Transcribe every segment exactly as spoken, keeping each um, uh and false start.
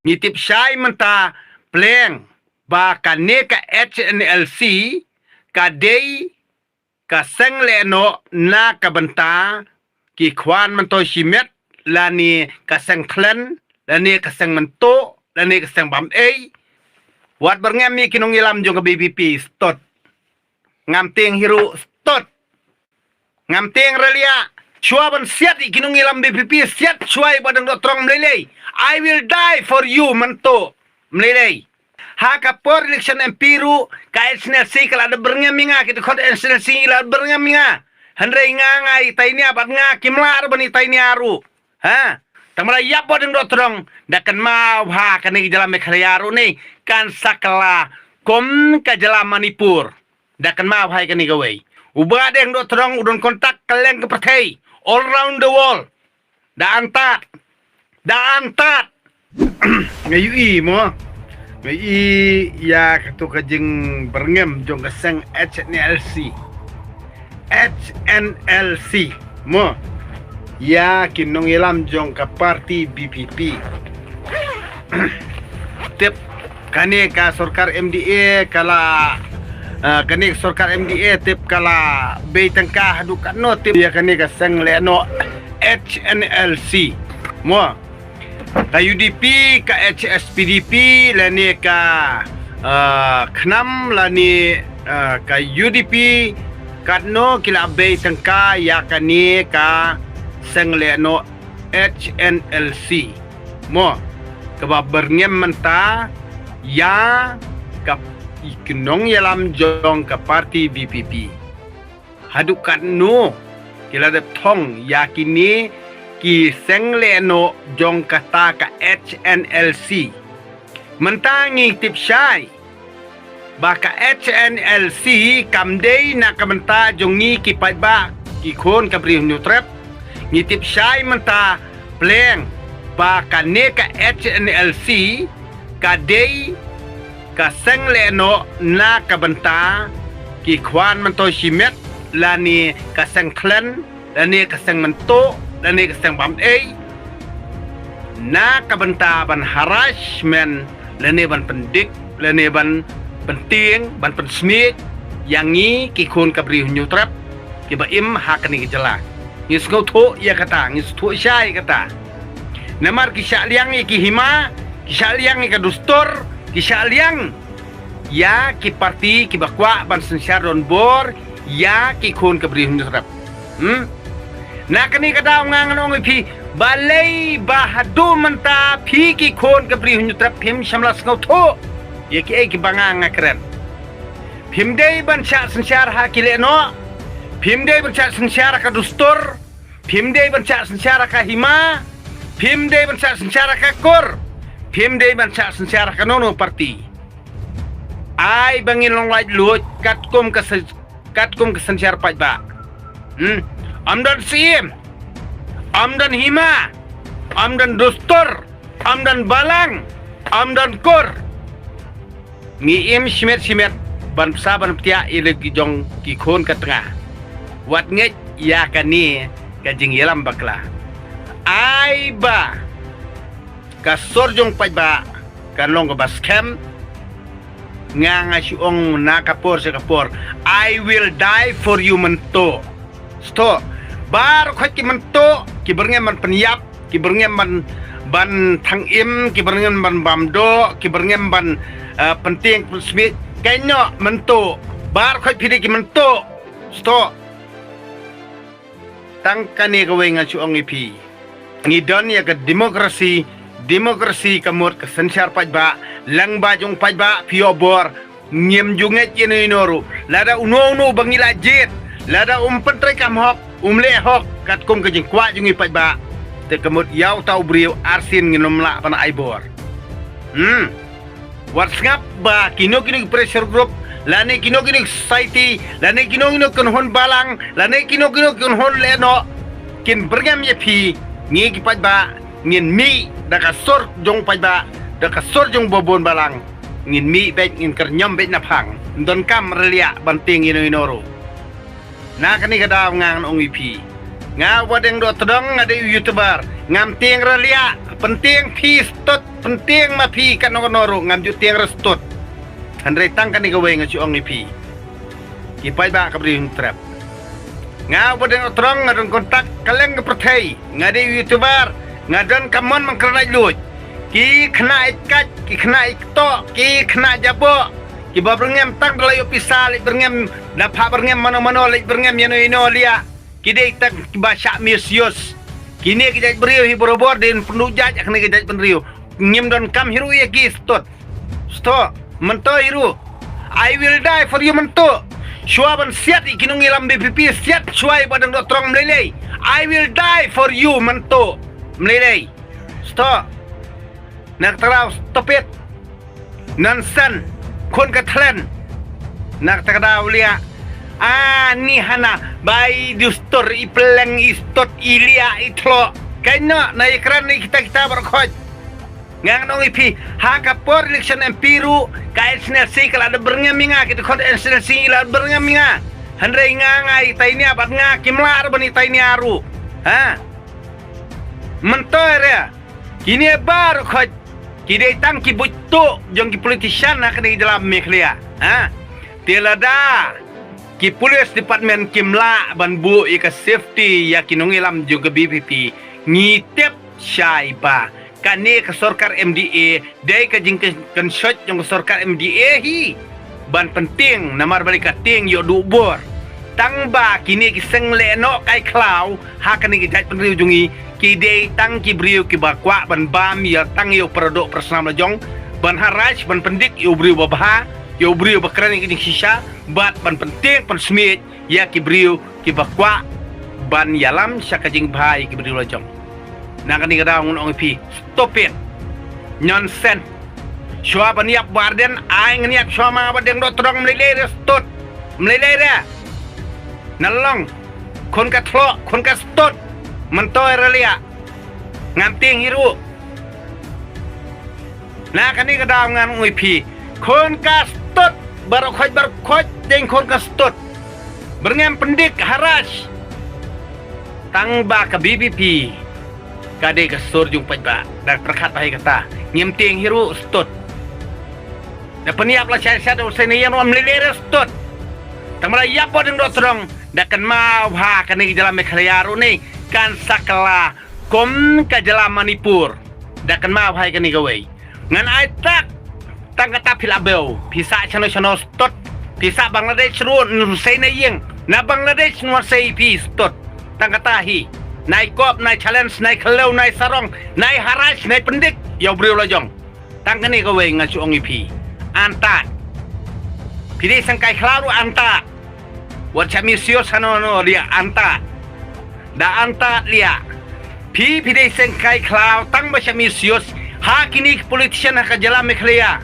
Ngi tip shai mynta pleng ba kane ka H N L C ka dei ka seng lehnoh na ka bynta ki khwan myntoi shimet, lane ka seng thlen, lane ka seng mynto, lane ka seng bam ei. Wat byrngem ïa ki nongïalam jong ka B P P, stot. Ngam tieng hi ruh, stot. Ngam tieng raliah. Shuwa ban siat ïa ki nongïalam B P P, siat shuwa ïa Bah Deng Dohtdong, ym lei lei. I will die for you, mynto. Ym lei lei. Ha ka por election M P ruh, ka H N L C ka la da byrngem ïa nga, ki dkhot H N L C la da byrngem ïa nga. Hynrei nga nga ïa tainia bad nga kim lah ruh ban ïa tainia ruh. Ha? Tang ba la ïap Bah Deng Dohtdong, da kynmaw ha kane ka jylla Meghalaya ruh ne kan sa kylla kum ka jylla Manipur. Da kynmaw ha kane kawei. U Bah Deng Dohtdong u don kontak kylleng ka pyrthei, all around the world. Da antad. Da antad. Nga ïohi mo. Nga ïohi ïa kato ka jingbyrngem jong ka seng H N L C. H N L C mo. Ïa ki nongïalam jong ka party B P P. Tip kane ka sorkar M D A ka la, ah, kane ka sorkar M D A tip ka la bei tyngka haduh katno tip ïa kane ka seng lehnoh H N L C mo. Ka U D P, ka H S P D P, lane ka, ah, KHNAM, lane, ah, ka U D P, katno ki la bei tyngka ïa kane ka seng lehnoh H N L C mo, kaba byrngem mynta ïa ka, ki nongïalam jong ka party B P P. Haduh katno ki la dep thong ïa kine ki seng lehnoh jong kata ka H N L C. Mynta ngi tip shai ba ka H N L C kam dei na ka bynta jong ngi ki paidbah, ki khun ka Bri Hynñiewtrep. Ngi tip shai mynta pleng ba kane ka H N L C ka dei ka seng lehnoh na ka bynta ki khwan myntoi shimet, lane ka seng thlen, lane ka seng mynto, lane ka seng bam ei, na ka bynta ban harassment, lane ban pyndik, lane ban pyntieng, ban pynsmiej ïa ngi ki khun ka Bri Hynñiewtrep kiba im ha kane ka jylla. Ngi sngewthuh ïa kata, ngi sngewthuh shai ïa kata. Namar ki shah liang ïa ki hima, ki shah liang ïa ka dustur, ki shah liang ïa ki party kiba kwah ban synshar donbor ïa ki khun ka Bri Hynñiewtrep. Hmm? Na kane ka daw nga ngan ong ïa phi, balei ba haduh mynta phi ki khun ka Bri Hynñiewtrep phim shym la sngewthuh ïa kiei kiba nga nga kren. Phim dei ban shah synshar ha ki lehnoh, phim dei ban shah synshar ha ka dustur, phim dei ban shah synshar ha ka hima, phim dei ban shah synshar ha ka kur, phim dei ban shah synshar ha kano kano party. Ai ba ngin long laitluid katkum ka syn-, katkum ka synshar paidbah. Hmm? Ym don syiem, ym don hima, ym don dustur, ym don balang, ym don kur. Ngi im shimet shimet ban bsa ban btiah ïa la ki jong ki khun ka tnga. Wat ngeit ïa kane ka jingïalam bakla. Ai ba ka sur jong paidbah kan long kaba skhem. Nga nga shu ong na ka por sha ka por, I will die for you, mynto. Sngewthuh. Baroh khoit ki mynto, ki byrngem ban pynïap, ki byrngem ban, ban thang im, ki byrngem ban bam doh, ki byrngem ban, eh, pyntieng pynsmiej. Kaei noh mynto. Baroh khoit phi dei ki mynto. Sngewthuh. Tang kane kawei ngan shu ong ïa phi. Ngi don ïa ka democracy, democracy ka mut ka synshar paidbah, lyngba jong paidbah phi ïoh bor, ngim ju ngeit ïa no ïa no ruh. Lada uno uno ba ngi la jied, lada um pyntreikam hok, um leh hok katkum ka jingkwah jong ngi paidbah, te ka mut ïa uta u briew arsien ngin ym lah ban ai bor. Hmm. Wat sngap ba kino kino ki pressure group, lane kino kino ki society, lane kino kino ki kynhun balang, lane kino kino ki kynhun lehnoh kin byrngem ïa phi. Ngi ki paidbah ngin mih da ka sur jong paidbah, da ka sur jong ba bun balang. Ngin mih beit, ngin kyrñiom beit na phang. Ym donkam raliah ban tieng ïa no ïa no ruh. Na kane ka daw nga ngan ong ïa phi. Nga Bah Deng Dohtdong, nga dei u YouTuber. Ngam tieng raliah, pyntieng phi stud. pyntieng ma phi kano kano ruh, ngam ju tieng re stud. Hynrei tang kane kawei nga shu ong ïa phi, ki paidbah ka Bri Hynñiewtrep. Nga u Bahdeng Dohtdong, nga don contact kylleng ka pyrthei, nga dei YouTuber, nga don ka mon ban kren laitluid. Ki khynnah ïeit kait, ki khynnah ïeit kto, ki khynnah jaboh, kiba byrngem tang da la ïoh pisa, leit byrngem da phah byrngem mano mano, leit byrngem ïano ïano liah. Ki dei tang kiba shah misuse. Kine ki jait briew hi barabor dei pynduh jait ha kane ki jait briew. Ngim donkam hi ruh ïa ki, stud. Stud. Mynta hi ruh, I will die for you mynta. Shuwa ban siat ïa ki nongïalam VPP, siat shuwa ïa u Bahdeng Dohtdong, ym lei lei. I will die for you mynta, ym lei lei. Stud. Na kata ka daw, stupid. Nonsense. Khun ka thlen. Na kata ka daw liah. Ah, ni hana ba i dustur, i pylleng, i stud, i liah, i thloh. Kaei noh, na ïakren ïa kita kita baroh khoit. Nga ngan ong ïa phi, ha ka por election MP ruh, ka HNLC ka la da byrngem ïa nga, ki dkhot HNLC la da byrngem ïa nga. Hynrei nga nga ïa tainia bad nga, kim lah ruh ban ïa tainia ruh. Ha? Mynta re, kine baroh khoit ki dei tang ki buit tuh jong ki politician ha kane ka jylla Meghalaya. Ha? Te lada ki police department kim lah ban buh ïa ka safety ïa ki nongïalam jong ka VPP, ngi tip shai ba kane ka sorkar MDA dei ka jingkynshoi jong ka sorkar MDA hi ban pyntieng, namar balei ka tieng ïoh duh bor. Tang ba kine ki seng leh noh kai khlaw ha kane ka jaitbynriew jong ngi, ki dei tang ki briew kiba kwah ban bam ïa tang ïa u paradoh parasnam la jong, ban harass, ban pyndik ïa u briew ba bha, ïa u briew ba kren ïa ka jingshisha, bad ban pyntieng pynsmiej ïa ki briew kiba kwah ban ïalam sha ka jingbha ïa ki briew la jong. Na kane ka daw ngan ong ïa phi, stupid. Nonsense. Shuwa ban ïap Bah Ardent, ai ngan ïap shuwa ma Bahdeng Dohtdong, ym lei lei re stud. Ym lei lei re. Na long. Khun ka thloh, khun ka stud. Mynta re liah. Ngam tieng hi ruh. Na kane ka daw ngan ong ïa phi, khun ka stud, baroh khoit baroh khoit, dei khun ka stud. Byrngem pyndik, harass. Tang ba ka VPP ka dei ka sur jong paidbah. Da pyrkhat bha ïa kata, ngim tieng hi ruh stud. Da pynïap la shai shai da u Hussein Ïing ruh, ym lei lei re stud. Tang ba la ïap Bahdeng Dohtdong, da kynmaw bha kane ka jylla Meghalaya ruh ne kan sa kylla kum ka jylla Manipur. Da kynmaw bha ïa kane kawei. Ngan ai tak. Tang kata phi la bew, phi sah shano shano stud. Phi sah Bangladesh ruh, na Hussein Ïing. Na Bangladesh ngan sei phi stud. Tang kata hi. Nai kop, nai challenge, nai khlaw, nai sarong, nai harass, nai pyndik ïa u briew la jong. Tang kane kawei nga shu ong ïa phi. Antad. Phi dei seng kai khlaw ruh antad. Wat shah misuse hano hano liah, antad. Da antad liah. Phi phi dei seng kai khlaw tang ba shah misuse ha kine ki politician ha ka jylla Meghalaya.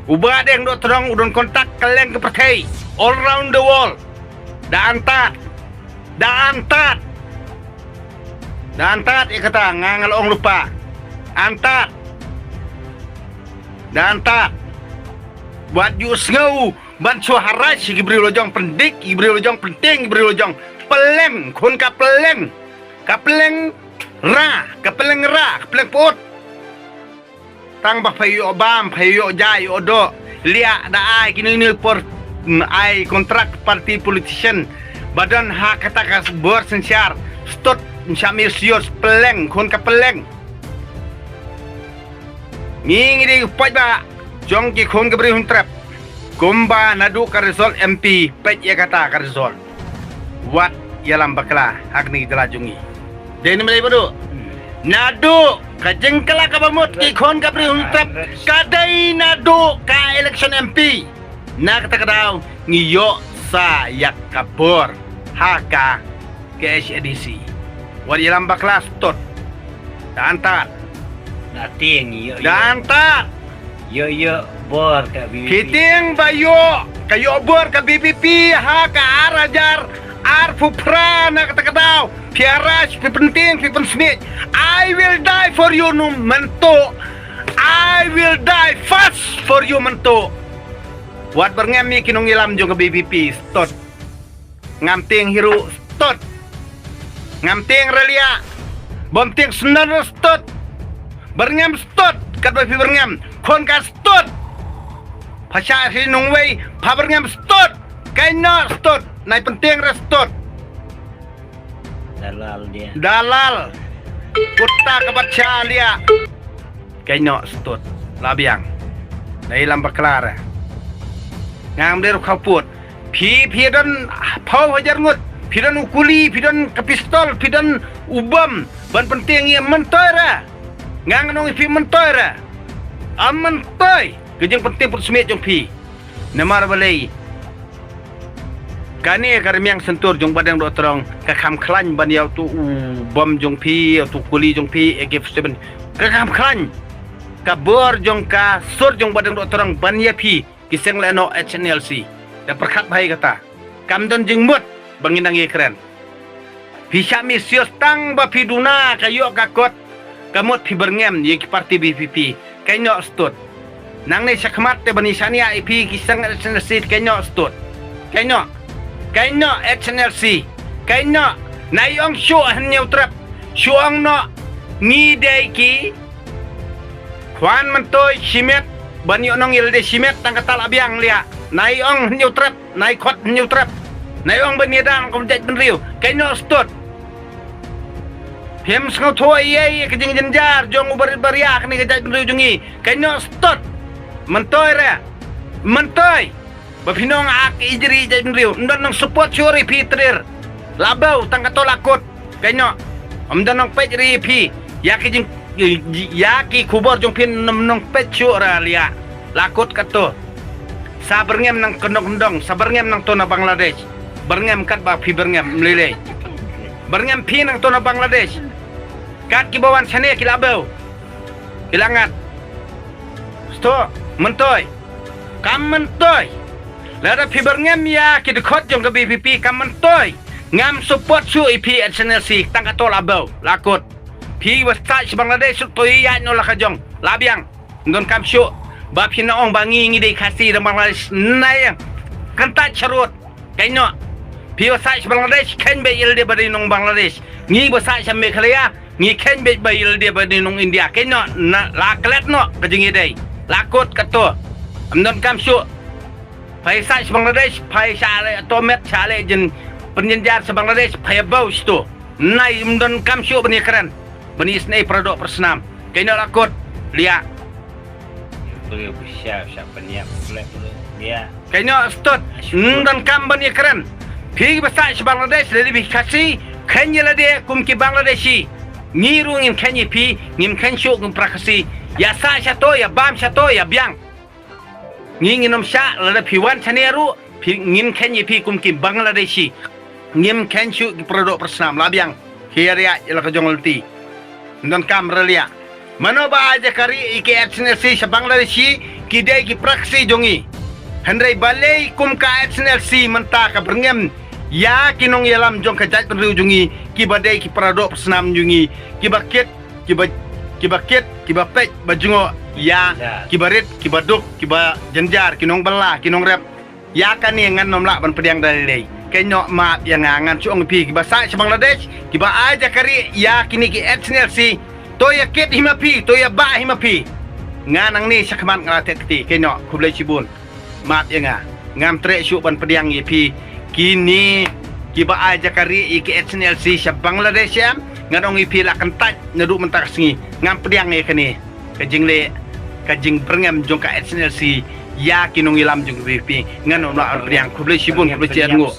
U Bahdeng Dohtdong u don contact kylleng ka pyrthei, all around the world. Da antad. Da antad. Da antad ïa kata, nga nga la ong lypa. Antad. Da antad. Wat ju sngew ban shu harass ïa ki briew la jong, pyndik ïa ki briew la jong, pyntieng ïa ki briew la jong. Pylleng, khun ka pylleng. Ka pylleng ra, ka pylleng ra, ka pylleng pyut. Tang ba pha ïoh bam, pha ïoh jai, ïoh doh. Liah da ai kino kino por, mm, ai kontrak party politician. Ba don ha kata ka bor synshar. Stud, shah misuse, pylleng, khun ka pylleng. Ngi ngi dei u paidbah jong ki khun ka Bri Hynñiewtrep. Kumba naduh ka result MP, peit ïa kata ka result. Wat ïalam bakla ha kane ka jylla jong ngi. Dei ne ym dei Bah Duh? Naduh ka jingkylla kaba mut ki khun ka Bri Hynñiewtrep, ka dei naduh ka election MP. Na kata ka daw ngi ïoh sa ïa ka bor ha ka KHADC. Wat ïalam bakla stud. Da antad. Da tieng ïoh. Da antad. Ïoh ïoh bor ka VPP. Phi tieng ba ïoh, ka ïoh bor ka VPP ha ka ar hajar arphew phra na kata ka daw. Phi harass, phi pyntieng, phi pynsmiej. I will die for you nu mynta. I will die first for you mynta. Wat byrngem ïa ki nongïalam jong ka VPP, stud. Ngam tieng hi ruh stud. Ngam tieng re liah. Bym tieng sngewdon re stud. Byrngem stud. Katba phi byrngem, khun ka stud. Pha shah ri nongwei, pha byrngem stud. Kein noh stud. Nai pyntieng re stud. Dalal dia. Dalal. Kutta ka bat sha lia. Kein noh stud. La biang. Nai lam bakla re. Ngam der khaput. Phi, phi don phew hajar ngut. Phi don u kuli, phi don ka pistol, phi don u bom. Ban pyntieng ïa myntoi re. Nga ngan ong ïa phi myntoi re. Am myntoi. Ka jingpyntieng pynsmiej jong phi. Namar balei. Kane ka rmiang sentur jong Bahdeng Dohtdong. Ka kham khlaiñ ban ïa utu u bom jong phi, ïa utu u kuli jong phi, A K forty-seven. Ka kham khlaiñ. Ka bor jong ka sur jong Bahdeng Dohtdong ban ïa phi. Ki seng lehnoh H N L C. Da pyrkhat bha ïa kata. Kam don jingmut ba ngin nang ïakren. Phi shah misuse tang ba phi duna ka ïoh ka kot. Ka mut phi byrngem ïa ki parti V P P. Kein noh stud. Nangne shakhmat te ban ïashaniah ïa phi ki seng H N L C kein noh stud. Kein noh. Kein noh H N L C. Kein noh. Nai ong shu hynñiew trep. Shu ong noh ngi dei ki Khwan myntoi shimet ban ïoh nong ïalade shimet tang kata la biang lia. Nai ong hynñiew trep, nai khot hynñiew trep. Nai ong ban ïada nong kum jaitbynriew. Kein noh stud. Phim sngewthuh ïa ka jingjynjar jong u barit baria kane ka jaitbynriew jong ngi. Kein noh stud. Myntoi re. Myntoi. Ba phi nong ak ijri jaitbynriew. Ym don nong support shuh ïa phi trir. La bau tang kato la kut. Kein noh. Ym don nong peit ïa phi. Ïa ki jing ïa ki khubor jong phi ym nong peit shuh ra lia. La kut kato. Sa byrngem nang kyndong kyndong. Sa byrngem nang to na Bangladesh. Byrngem katba phi byrngem mlilei. Byrngem phi nang to na Bangladesh. Kat kiba wan shane ki la bau. Ki la ngat. Sto, myntoi. Kam myntoi. Lada phi byrngem ïa ki dkhot jong ka V P P kam myntoi. Ngam support shuh ïa phi H N L C tang kato la bau, la kut. Phi ba sah sha Bangladesh shu to ïa noh la ka jong, la biang. Ym don kam shuh. Ba phi na ong ba ngi ngi dei Khasi da Bangladesh nai. Kyntait sharud. Kein noh. Phi ba sah sha Bangladesh, kheiñ beit ïalade ba dei nong Bangladesh. Ngi ba sah sha Meghalaya, ngi kheiñ beit ba ïalade ba dei nong India. Kein noh, na la klet noh, ka jingïadei. La kut kato. Ym don kam shuh. Phi sah sha Bangladesh, phi sah leh to met, sah leh jin pynjynjar sha Bangladesh, phi bau shito. Nai ym don kam shuh ban ïakren. Ban ïasnei para doh para snam. Kein noh la kut. Lia. Briew ba sha, sha pynïap, flap, lia. Kein noh stud. Ym don kam ban ïakren. Phi ba sah sha Bangladesh, lada phi Khasi, kheiñ ïalade kum ki Bangladeshi. Ngi ruh ngin kheiñ ïa phi, ngim kheiñ shuh kum para Khasi. Ïa sah shato, ïa bam shato, ïa biang. Ngi ngin ym shah, lada phi wan shane ruh, phi ngin kheiñ ïa phi kum ki Bangladeshi. Ngim kheiñ shuh ki para doh para snam, la biang. Ki ïa riah ïa la ka jong lynti. Ym don kam re lia. Mano ba ai jaka rieh ïa ki H N L C sha Bangladeshi, ki dei ki para Khasi jong ngi. Hynrei balei kum ka H N L C mynta ka byrngem ïa ki nongïalam jong ka jaitbynriew jong ngi, kiba dei ki para doh para snam jong ngi, kiba kit, kiba, kiba kit, kiba peit, ba jngoh ïa, kiba rit, kiba duk, kiba jynjar, ki nongbylla, ki nongrep. Ïa kane ngan ym lah ban pdiang da lei lei. Kein noh map ïa nga, ngan shu ong ïa phi kiba sah sha Bangladesh, kiba ai jaka rieh ïa kine ki H N L C. To ïa kit hi ma phi, to ïa bah hi ma phi. Nga nangne shakhmat nga la teh kti, kein noh, khublei shibun. Map ïa nga. Ngam treh shuh ban pdiang ïa phi. Kine kiba ai jaka rieh ïa ki H N L C sha Bangladesh em. Ngan ong ïa phi la kyntait naduh mynta ka sngi. Ngam pdiang ïa kane ka jingleh, ka jingbyrngem jong ka H N L C ïa ki nongïalam jong ka V P P. Ngan ym lah ban pdiang. Khublei shibun, khublei shihajar nguh.